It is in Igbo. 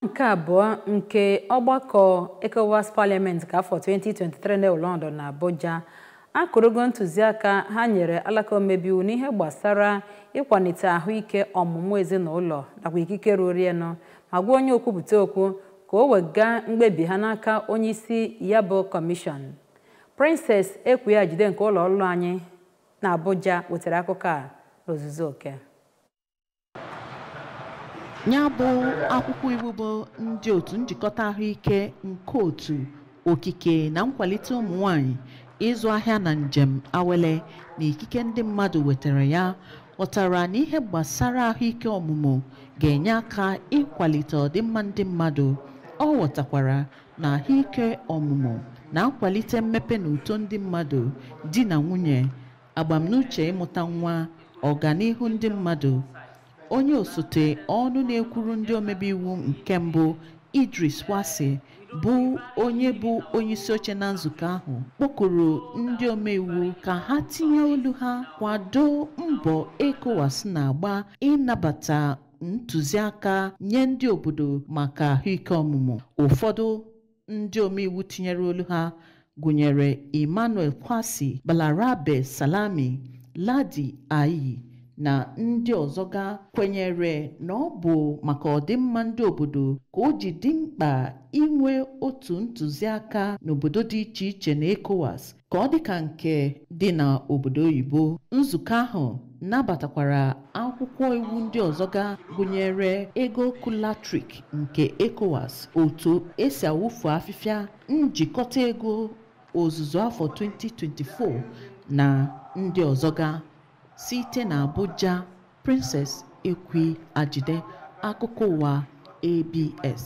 Nke abụọ nke ọgbakọ ECOWAS Parliament ka afọ 2023 na London na Abuja akụrụgo ntụziaka ha nyere alaka omebe iwu n'ihe gbasara ịkwalite ahụike ọmụmụ ezinụlọ nakwa ikike ruorienụ, ma gwa onye okwupụta okwu ka o wega mkpebi ha n'aka onye isi ya bụ kọmishọn. Princess Ekwuajide nke ụlọ ọrụ anyị na Abuja wetara akụkọ a n'ozuzu oke. Ya bụ akwụkwọ iwu bụ ndị otu njikọta ahụike nke otu okike na nkwalite ụmụ nwanyị, ịzụ ahịa na njem awele na ikike ndị mmadụ wetara ya, ghọtara na ihe gbasara ahụike ọmụmụ ga-enye aka ịkwalite ọdịmma ndị mmadụ. Ọ ghọtakwara na ahụike ọmụmụ na-akwalite mmepe na uto ndị mmadụ, di na nwunye, agbamnuche ịmụta nwa, ọganihu ndị mmadụ. Onye osote ọnụ na-ekwuru ndị omebe iwu nke mbụ, Idris Wase, bụ onye bụ onyeisi oche na nzukọ ahụ, kpọkuru ndị omeiwu ka ha tinye olu ha kwado mbọ ECOWAS na-agba ịnabata ntụziaka nye ndị obodo maka ahụike ọmụmụ. Ụfọdụ ndị omeiwu tinyere olu ha gụnyere Emmanuel Kwasi, Balarabe Salami, Ladi Ayi na ndị ọzọ ga kwenyere na ọ bụ maka ọdịmma ndị obodo ka o ji dị mkpa inwe otu ntụziaka n'obodo dị iche iche na ECOWAS, ka ọ dị ka nke dị n'obodo oyibo. Nzukọ ahụ nabatakwara akwụkwọ iwu ndị ọzọ ga gụnyere ego kụlatrik nke ECOWAS, otu esi awụfu afịfịa, njikọta ego ozuzu afọ 2024 na ndị ọzọ ga. Site na Abuja, Princess Ekwuajide, akụkọ ụwa ABS.